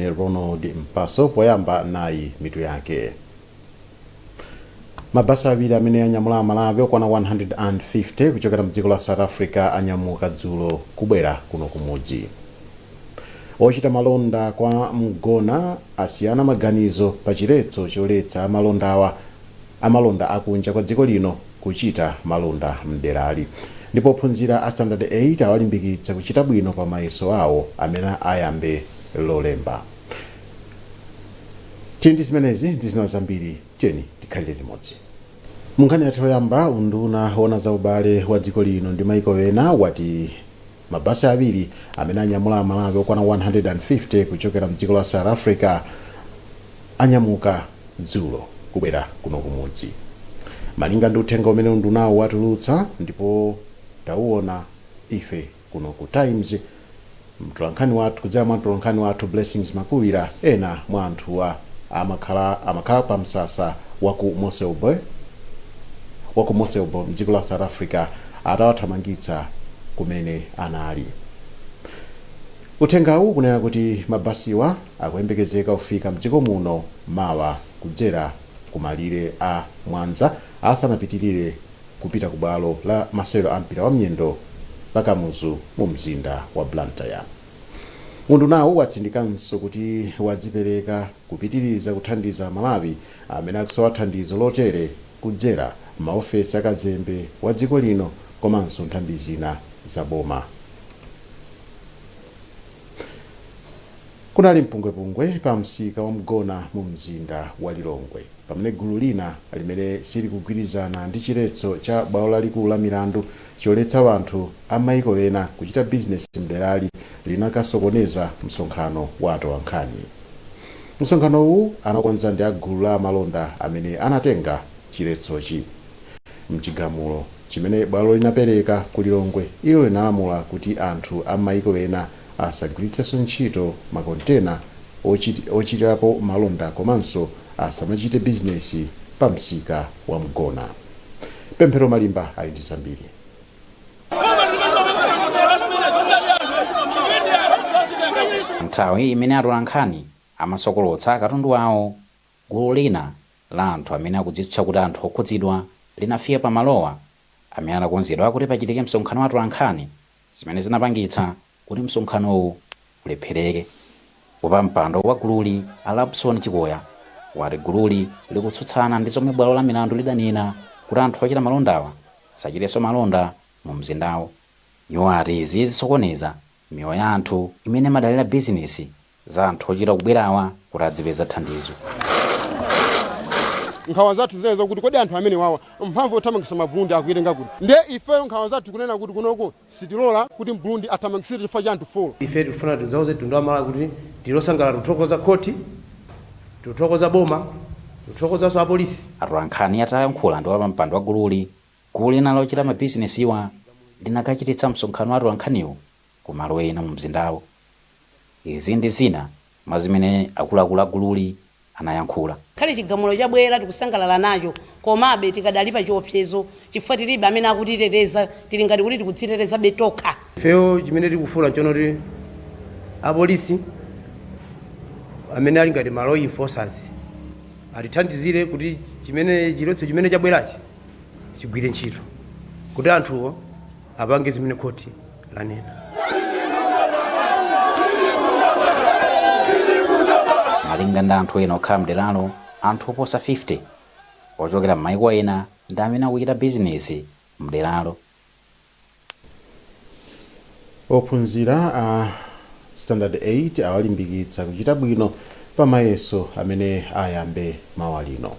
Ndine Ronald Mpaso. Poyamba nayi mitu yake. Mabasi awiri amene anyamula Amalawi okwana 150 kuchokera mdziko la South Africa anyamuka dzulo kubwera kuno kumudzi. Ochita malonda kwa Mgona asiyana maganizo pa chiletso choletsa amalonda akunja kwa dziko lino kuchita malonda mderali. Ndipo ophunzira a Standard 8 awalimbikitsa kuchita bwino pa mayeso awo amene ayambe Lolemba. Tili ndi zimenezi ndi zina zambiri, tiyeni tikhalire limodzi. Munkhani yathu yoyamba, unduna woona za ubale wa dziko lino ndi maiko ena wati mabasi awiri amene anyamula Amalawi okwana 150 kuchokera mdziko la South Africa anyamuka dzulo kubwera kuno kumudzi. Malinga ndi uthenga umene undunawu watulutsa ndipo tauona ife kuno ku Times, mtolankhani wathu kudzera mwa mtolankhani wathu Blessings Makuwira, ena mwa anthuwa amakhala pa msasa wa ku Mossel Bay mdziko la South Africa atawathamangitsa kumene anali. Uthengawu ukunena kuti mabasiwa akuyembekezeka kufika mdziko muno mawa kudzera ku malire a Mwanza asanapitilire kupita ku bwalo la masewero a mpira wa miyendo la Kamuzu mu mzinda wa Blantyre. Undunawu watsindikanso kuti wadzipereka kupitiriza kuthandiza Amalawi amene akusowa thandizo lotere kudzera m'maofesi a kazembe wa dziko lino komanso nthambi zina za boma. Kunali mpungwepungwe pa msika wa Mgona mu mzinda wa Lilongwe pamene gulu lina limene silikugwirizana ndi chiletso cha bwalo lalikulu la milandu choletsa anthu a maiko ena kuchita bizinesi mderali linakasokoneza msonkhano wa atolankhani. Msonkhanowu anakonza ndi a gulu la amalonda amene anatenga chiletsochi. Mchigamulo chimene bwalo linapereka ku Lilongwe, ilo linalamula kuti anthu a maiko ena asagwiritsenso ntchito makontena ochitirapo malonda komanso asamachite bizinesi pa msika wa Mgona. Pemphero Malimba ali ndi zambiri. Nthawi imene atolankhani amasokolotsa katundu wawo, gulu lina la anthu amene akudzitcha kuti anthu okhudzidwa linafika pa malowa amene anakonzedwa kuti pachitike msonkhano wa atolankhani, zimene zinapangitsa kuti msonkhanowu ulephereke. Wapampando wa gululi, a Lapson Chikoya, wati gululi likutsutsana ndi zomwe bwalo la milandu lidanena kuti anthu ochita malondawa asachitenso malonda mu mzindawu. Iwo ati izi zisokoneza miyoyo ya anthu imene imadalira bizinesi za anthu ochita kubwerawa kuti adzipeza thandizo. Nkhawa zathu zinali zokuti kodi anthu amene wawa mphamvu yothamangitsa ma Burundi akuitenga kuti? Ndiye ifeyo nkhawa zathu kunena kuti kunoko sitilola kuti Mburundi athamangitsidwe chifukwa cha anthu 4. Ife tikufuna tidzauze mtundu wa Malawi kuti tili osangalala, tikuthokoza khoti, tikuthokoza boma, tikuthokozanso apolisi. Atolankhani atayankhula ndi wapampando wa gululi, gulu lina lochita mabizinesiwa linakachititsa msonkhano wa atolankhaniwo ku malo ena mu mzindawu. Izi ndi zina mwa zimene akuluakulu a gululi anayankhula. Ngakhale chigamulo chabwera tikusangalala nacho, komabe tikadali pa chiopsezo chifukwa tilibe amene akutiteteza, tili ngati kuti tikudzitetezabe tokha. Ifeyo chimene tikufuna nchonoti apolisi amene ali ngati ma law enforcers atithandizire kuti chimene chiletso chimene chabwerachi chigwire ntchito kuti anthuwo apange zimene khoti lanena. Malinga ndi anthu ena okhala mderalo, anthu oposa 50 ochokera m'maiko ena ndi amene akuchita bizinesi mderalo. Ophunzira a Standard 8 awalimbikitsa kuchita bwino pa mayeso amene ayambe mawa lino.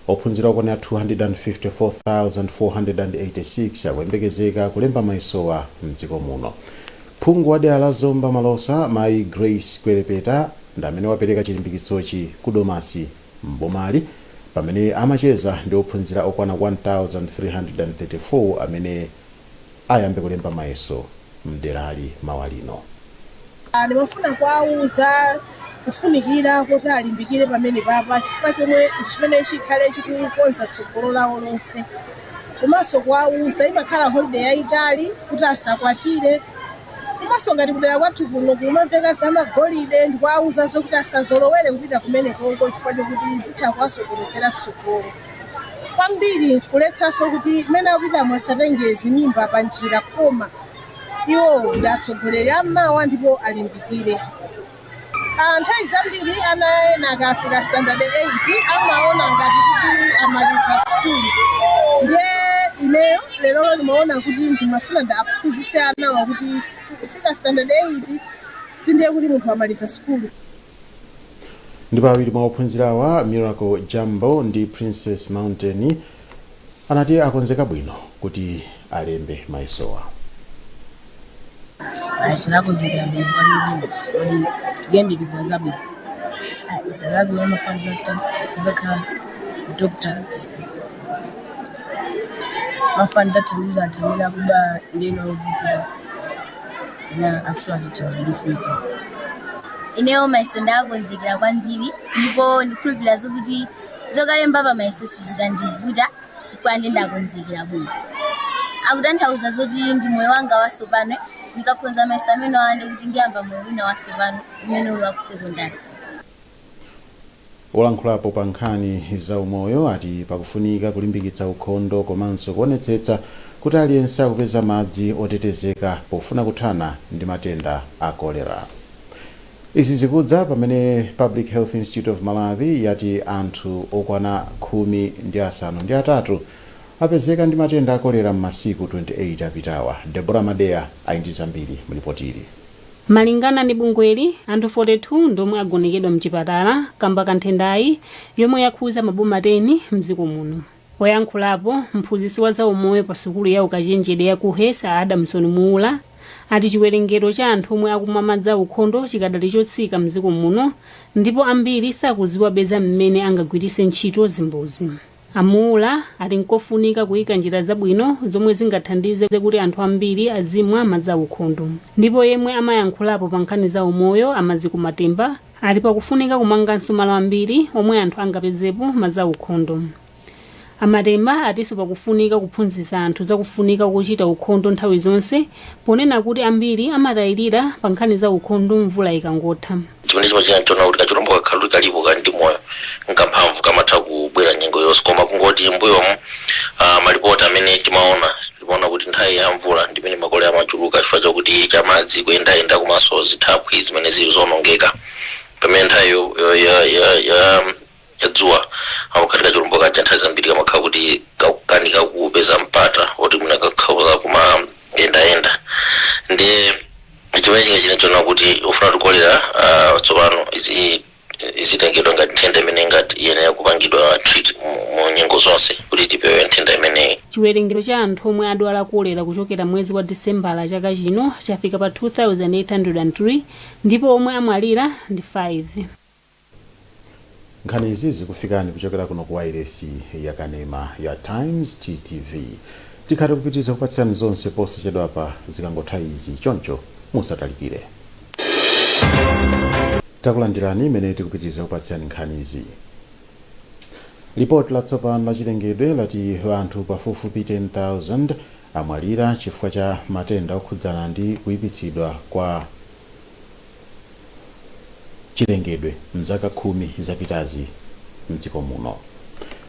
Ophunzira okwanira 254,486 akuyembekezeka kulemba mayesowa mdziko muno. Phungu wa dera la Zomba Malosa, Mayi Grace Kwelepeta, ndi amene wapereka chilimbikitsochi ku Domasi m'bomali pamene amacheza ndi ophunzira okwana 1,334 amene ayambe kulemba mayeso mderali mawa lino. Ndimafuna kuwauza kufunikira koti alimbikire pamenepapa chifukwa chomwe ndi chimene chikhale chikukonza tsogolo lawo lonse, komanso kuwauza imakhala holiday yayitali kuti asakwatire. Komanso ngati kudera kwathu kuno kumamveka zamagolide, ndikuwauza zokuti asazolowere kupita kumenekoko chifukwa chokuti zitha kuwasokonezera tsogolo kwambiri. Kuletsanso kuti mmene akupita asatenge zimimba pa njira, koma iwo ndi atsogoleri ammawa ndipo alimbikire. Nthawi zambiri ana ena akafika standard 8 amaona ngati kuti amaliza sukulu. Ndiye ineyo lerolo ndimaona kuti ndimafuna ndaphunzitse anawa kuti kufika standard 8 sindiye kuti munthu amaliza sukulu. Ndipo awiri mwa ophunzirawa, Miracle Jumbo ndi Princess Mountain, anati akonzeka bwino kuti alembe mayesowa. Sinakonzekera bwino kwambiri, kodi tikuyembekeza zabwino. Zabwino amafana sazakhala doctor, mafana zathandiza anthu amene akudwala ndeno ovutika na akusowa chithandizo chofunika. Ineyo mayeso ndakonzekera kwambiri, ndipo ndikhulupirira zokuti zokalemba pa mayeso sizikandivuta chifukwa ndi ndakonzekera bwino. Akutanthauza zoti ndi moyo wanga watsopano. Ndikakhonza mayeso amene wande kuti ndiyamba moyo wina watsopano umene uli wa ku sekondari. Olankhulapo pa nkhani za umoyo ati pakufunika kulimbikitsa ukhondo komanso kuonetsetsa kuti aliyense akupeza madzi otetezeka pofuna kuthana ndi matenda a kolera. Izi zikudza pamene Public Health Institute of Malawi yati anthu okwana 18 apezeka ndi matenda a kolera m'masiku 28 apitawa. Debora Madeya ali ndi zambiri mlipotili. Malingana ndi bungweli, anthu 42 ndomwe agonekedwa mchipatala kamba ka nthendayi yomwe yakhuza maboma 10 mdziko muno. Poyankhulapo, mphunzitsi wa zaumoyo pa sukulu ya ukachenjede ya KUHeS, Adamson Muula, ati chiwerengero cha anthu omwe akumwa madzi aukhondo chikadali chotsika mdziko muno, ndipo ambiri sakuziwa beza mmene angagwiritse ntchito zimbuzi. Amuula ati nkofunika kuyika njira zabwino zomwe zingathandize kuti anthu ambiri azimwa madzi aukhondo. Ndipo yemwe amayankhulapo pa nkhani za umoyo, Amaziko Matemba, ali pakufunika kumanganso malo ambiri omwe anthu angapezepo madzi aukhondo. Amatemba atinso pakufunika kuphunzitsa anthu zakufunika kuchita ukhondo nthawi zonse, ponena kuti ambiri amatayirira pa nkhani za ukhondo mvula ikangotha. Chimene chimachita nchona kuti kachilombo kakhala kuti kalipo, kali ndi moyo, nkamphamvu, kamatha kubwera nyengo yonse. Koma kungoti mbuyomu malipoti amene timaona kuti nthawi ya mvula ndimene makolera amachuluka chifukwa chakuti chamadzi kuyendayenda komanso zithaphwi zimene zili zonongeka, pamene nthawi ya dzuwa amakhala kachilombo kaja nthawi zambiri kamakhala kuti kakukanika kupeza mpata oti mwina kakhoza kumayendayenda. Ndiye chimene chingachita nchona kuti ufuna kuti kolera tsopano izitengedwa ngati nthenda imene ngati iyenera kupangidwa treat mu nyengo zonse kuti tipewe nthenda imeneyi. Chiwerengero cha anthu omwe adwala kolera kuchokera mwezi wa Disembala chaka chino chafika pa 2803, ndipo omwe amwalira ndi 5. Nkhani izi zikufikani kuchokera kuno ku wailesi yakanema ya Times TTV. Tikhale kupitiriza kupatsirani zonse posachedwapa zikangotha izi, choncho musatalikire. Takulandirani imene tikupitiriza kupatsirani nkhani izi. Lipoti latsopano la chilengedwe lati anthu pafupifupi 10,000 amwalira chifukwa cha matenda okhudzana ndi kuyipitsidwa kwa chilengedwe mzaka 10 zapitazi mdziko muno.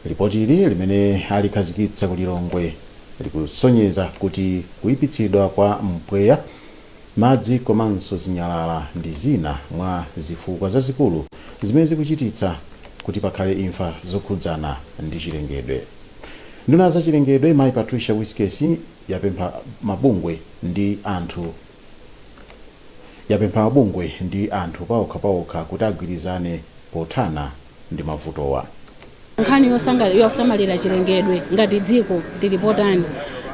Lipoti ili limene alikhazikitsa ku Lilongwe likusonyeza kuti kuyipitsidwa kwa mpweya, madzi komanso zinyalala ndi zina mwa zifukwa zazikulu zimene zikuchititsa kuti pakhale imfa zokhudzana ndi chilengedwe. Nduna za chilengedwe, Mayi Patricia Wiskes, yapempha mabungwe ndi anthu paokhapaokha kuti agwirizane pothana ndi mavutowa. Nkhani yosamalira chilengedwe ngati dziko tilipotani.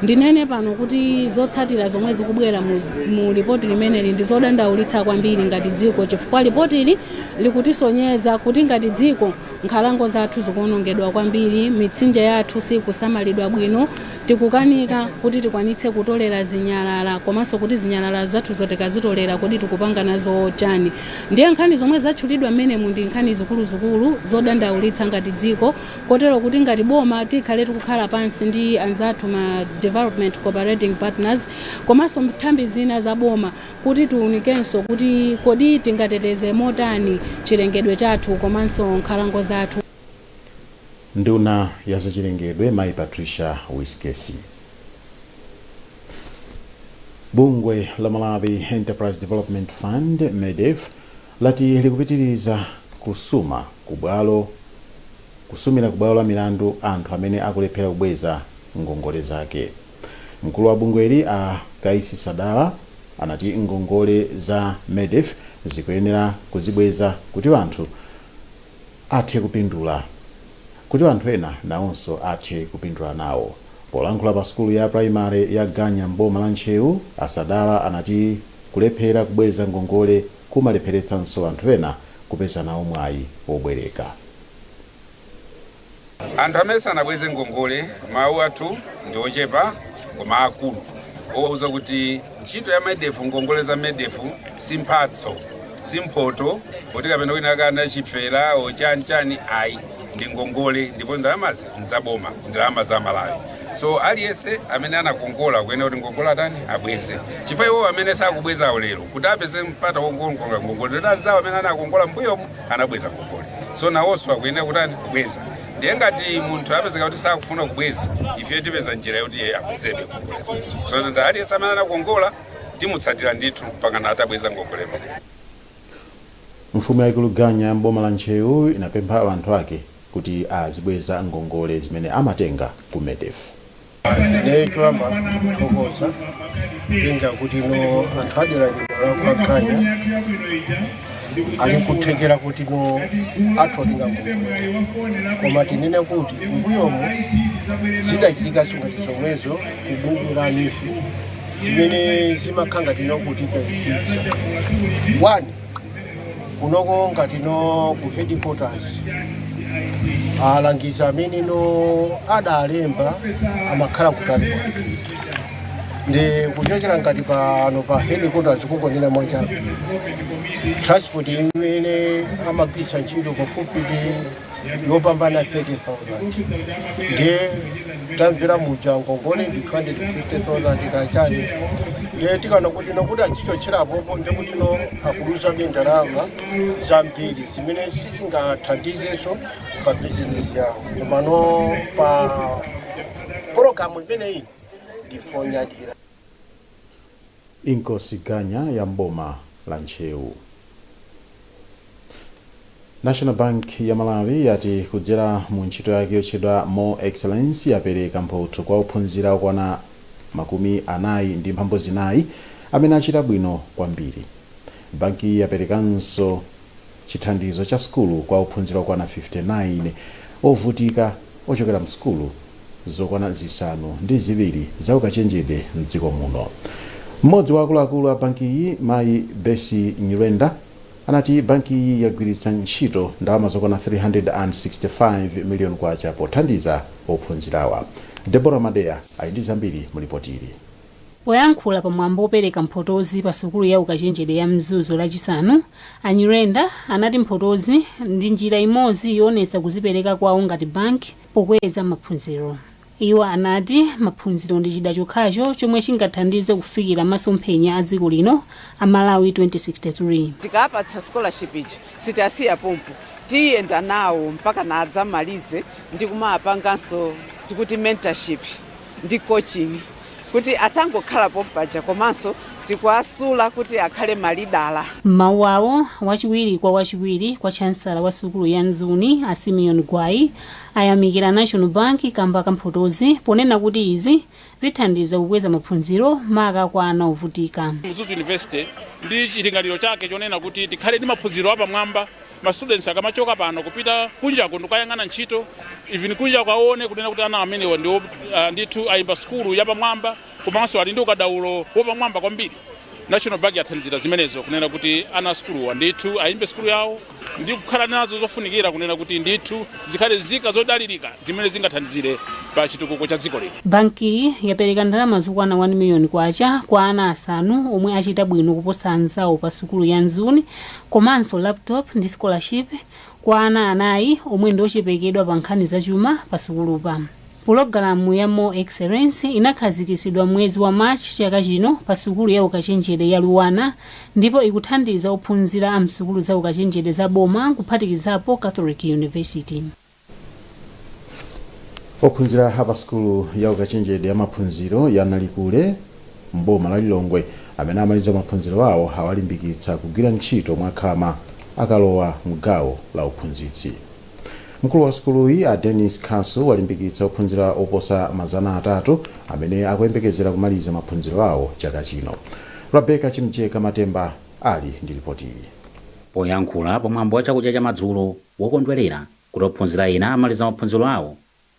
Ndinene pano kuti zotsatira zomwe zikubwera mu lipoti limeneli ndi zodandaulitsa kwambiri ngati dziko, chifukwa lipotili likutisonyeza kuti ngati dziko nkhalango zathu zikuwonongedwa kwambiri, mitsinje yathu sikusamalidwa bwino, tikukanika kuti tikwanitse kutolera zinyalala, komanso kuti zinyalala zathu tikazitolera kodi tikupanga nazo chani? Ndiye nkhani zomwe zatchulidwa mmenemu ndi nkhani zikuluzikulu zodandaulitsa ngati dziko, kotero kuti ngati boma tikhale tikukhala pansi ndi anzathu ma development Development Cooperating Partners komanso nthambi zina za boma kuti tiunikenso kuti kodi tingateteze motani chilengedwe chathu komanso nkhalango zathu. Nduna ya zachilengedwe, Mayi Patricia Wiskes. Bungwe la Malawi Enterprise Development Fund, MEDEF, lati likupitiriza kusumira ku bwalo la milandu anthu amene akulephera kubweza ngongole zake. Mkulu wa bungweli, a Kaisi Sadala, anati ngongole za MEDEF zikuyenera kuzibweza kuti anthu ena nawonso athe kupindula nawo. Polankhula pa sukulu ya primary ya Ganya mboma la Ntcheu, aSadala anati kulephera kubweza ngongole kumalepheretsanso anthu ena kupeza nawo mwayi wobwereka. Anthu amene sanabweze ngongole, mawu athu ndi ochepa koma akulu owauza kuti ntchito ya MEDEF, ngongole za MEDEF si mphatso, si mphoto kuti kapena wina akana chifera ochanichani, ayi, ndi ngongole ndipo ndalamazi nzaboma, ndalama za Malawi. So aliyense amene anakongola kuyenera kuti ngongole atani? Abweze, chifukwa iwo amene sakubwezawo lero, kuti apeze mpata wokongola ngongole, ndoti anzawo amene anakongola mbuyomu anabweza ngongole, so nawonso akuyenera kutani? Kubweza. Ndiye ngati munthu apezeka kuti sakufuna kubweza, ife tipeza njira yoti iye abwezebe ngongole zimenezo. So ndi aliyense amene anakongola timutsatira ndithu mpaka atabweza ngongole imene. Mfumu yaikulu Ganya mboma la Ntcheu inapempha anthu ake kuti azibweza ngongole zimene amatenga ku MEDEF. Ine choyamba kuthokoza pinga kuti no anthu adera lino la kwa Ganya ali nkuthekera kuti no athu otenga ngongole, koma tinene kuti mbuyomu zidachitikanso ngati zomwezo ku bungwe la NEEF zimene zimakhala ngati no kuti kayikitsa one kunoko ngati no ku headquarters, alangizi amene no adalemba amakhala kutali kwambiri ndi kuchokera ngati pano pa headquarters. Kungonena mwachabe, transport imene amagwiritsa ntchito pafupi yopambana 30,000, ndiye tamvera muja ngongole ndi 250,000 kachani. Ndiye tikana kuti nokuti achichotcherapopo, ndikuti no akuluzabe ndalama zambiri zimene sizingathandizenso pa bizinesi yawo. Komano pa pologalamu imeneyi ndiponyadira. Inkosi Ganya ya mboma la Ntcheu. National Bank ya Malawi yati kudzera mu ntchito yake yotchedwa More Excellence yapereka mphotho kwa ophunzira okwana 44 amene achita bwino kwambiri. Banki yaperekanso chithandizo cha sukulu kwa ophunzira okwana 59 ovutika ochokera msukulu zokwana 7 za ukachenjede mdziko muno. Mmodzi wa akuluakulu a bankiyi, Mayi Besi Nyirenda, anati bankiyi yagwiritsa ntchito ndalama zokwana 365 miliyoni kwacha pothandiza ophunzirawa. Debora Madeya ali ndi zambiri mulipotili. Poyankhula pamwambo opereka mphotozi pa sukulu ya ukachenjede ya Mzuzu Lachisanu, aNyirenda anati mphotozi ndi njira imodzi yoonetsa kuzipereka kwawo ngati banki pokweza maphunziro. Iwo anati maphunziro ndi chida chokhacho chomwe chingathandize kufikira masomphenya a dziko lino a Malawi 2063. Tikapatsa scholarship ija, sitasiya pompo, tiyenda nawo mpaka nadzamalize ndi kumapanganso tikuti mentorship ndi coaching kuti asangokhala pompaja, komanso tikuasula kuti akhale ma leader. M'mawu awo, wachiwiri kwa chancellor wa sukulu ya Mzuni, a Simeon Gwai, ayamikira National Bank kamba kamphotozi ponena kuti izi zithandiza kukweza maphunziro maka kwa ana ovutika. Mzuzu University ndi chilingaliro chake chonena kuti tikhale ndi maphunziro apamwamba, ma students akamachoka pano kupita kunjako ndikukayang'ana ntchito, even kunja kwaone kunena kuti ana amenewa ndi ndithu ayimba sukulu yapamwamba komanso ali ndi ukadaulo wopamwamba kwambiri. National Bank yathandizira zimenezo kunena kuti ana asukuluwa ndithu ayimbe sukulu yawo ndi kukhala nazo zofunikira kunena kuti ndithu zikhale zika zodalirika zimene zingathandizire pa chitukuko cha dziko lino. Bankiyi yapereka ndalama zokwana 1 miliyoni kwacha kwa ana asanu omwe achita bwino kuposa anzawo pa sukulu ya Mzuni, komanso laptop ndi scholarship kwa ana anayi omwe ndi ochepekedwa pa nkhani zachuma pa sukulupa. Pulogalamu ya More Excellence inakhazikitsidwa mwezi wa March chaka chino pa sukulu ya ukachenjede ya Luanar ndipo ikuthandiza ophunzira a msukulu za ukachenjede za boma, kuphatikizapo Catholic University. Ophunzira pa sukulu ya ukachenjede ya maphunziro ya Nalikule mboma la Lilongwe amene amaliza maphunziro awo awalimbikitsa kugwira ntchito mwakhama akalowa mgawo la uphunzitsi. Mkulu wa sukuluyi, a Dennis Castle, walimbikitsa ophunzira oposa 300 amene akuyembekezera kumaliza maphunziro awo chaka chino. Rebecca Chimjeka Matemba ali ndi ripoti ili. Poyankhula pamwambo wa chakudya cha madzulo wokondwerera kuti ophunzira ena amaliza maphunziro awo,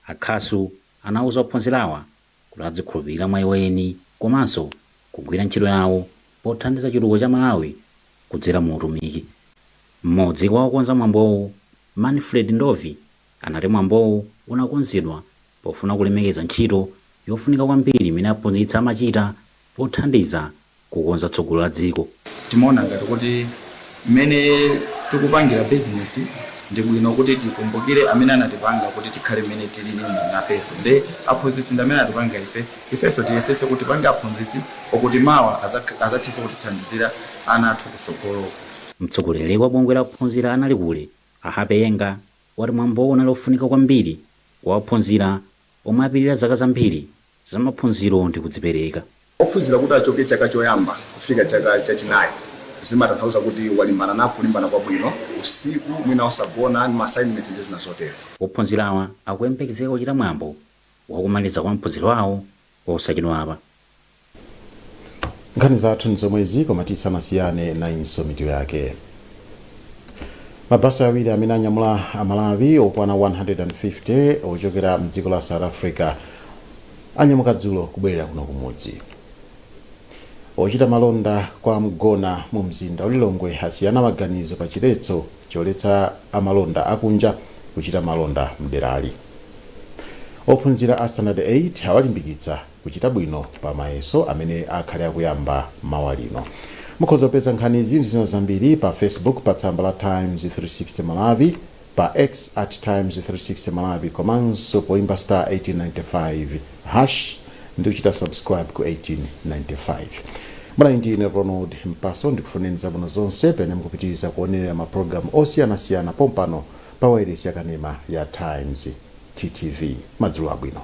akhasu anawuza ophunzirawa kuti adzikhulupirira mwa iwo eni komanso kugwira ntchito yawo pothandiza chitukuko cha Malawi kudzera mu utumiki. Mmodzi wa okonza mwambowu, Manfred Ndovi, anati mwambowu unakonzedwa pofuna kulemekeza ntchito yofunika kwambiri imene aphunzitsi amachita pothandiza kukonza tsogolo la dziko. Timaona ngati kuti mmene tikupangira bizinesi, ndi bwino kuti tikumbukire amene anatipanga kuti tikhale mmene tilili nafenso. Nde aphunzitsi ndi amene anatipanga ife. Ifenso tiyesese kuti tipange aphunzitsi okuti mawa adzathenso kutithandizira ana athu kutsogoloko. Mtsogoleri wa bungwe la ophunzira Analikule, Ahape Yenga, wati mwambowu unali ofunika kwambiri kwa ophunzira omwe apirira zaka zambiri za maphunziro ndi kudzipereka. Ophunzira kuti achoke chaka choyamba kufika chaka chachinayi, zimatanthauza kuti walimbana nako kulimbana kwabwino, usiku mwina osagona ndi ma assignments ndi zina zotero. Ophunzirawa akuyembekezeka kuchita mwambo wakumaliza kwa maphunziro awo posachedwapa. Nkhani zathu ndi zomwezi, koma tisanasiyane, nayinso mitu yake. Mabasi awiri amene anyamula Amalawi okwana 150 ochokera mdziko la South Africa anyamuka dzulo kubwerera kuno kumudzi. Ochita malonda kwa Mgona mu mzinda wa Lilongwe asiyana maganizo pa chiletso choletsa amalonda akunja kuchita malonda mderali. Ophunzira a Standard 8 awalimbikitsa kuchita bwino pa mayeso amene akhale akuyamba mawa lino. Mukhoza kupeza nkhanizi ndi zina zambiri pa Facebook pa tsamba la Times 360 Malawi, pa X @Times360 Malawi, komanso poimba *1895# ndi kuchita subscribe ku 1895. Mwana ndine Ronald Mpaso, ndikufuneni zabwino zonse pamene mukupitiriza kuonerera mapulogalamu osiyanasiyana pompano pa wailesi yakanema ya Times, TTV. Madzulo abwino.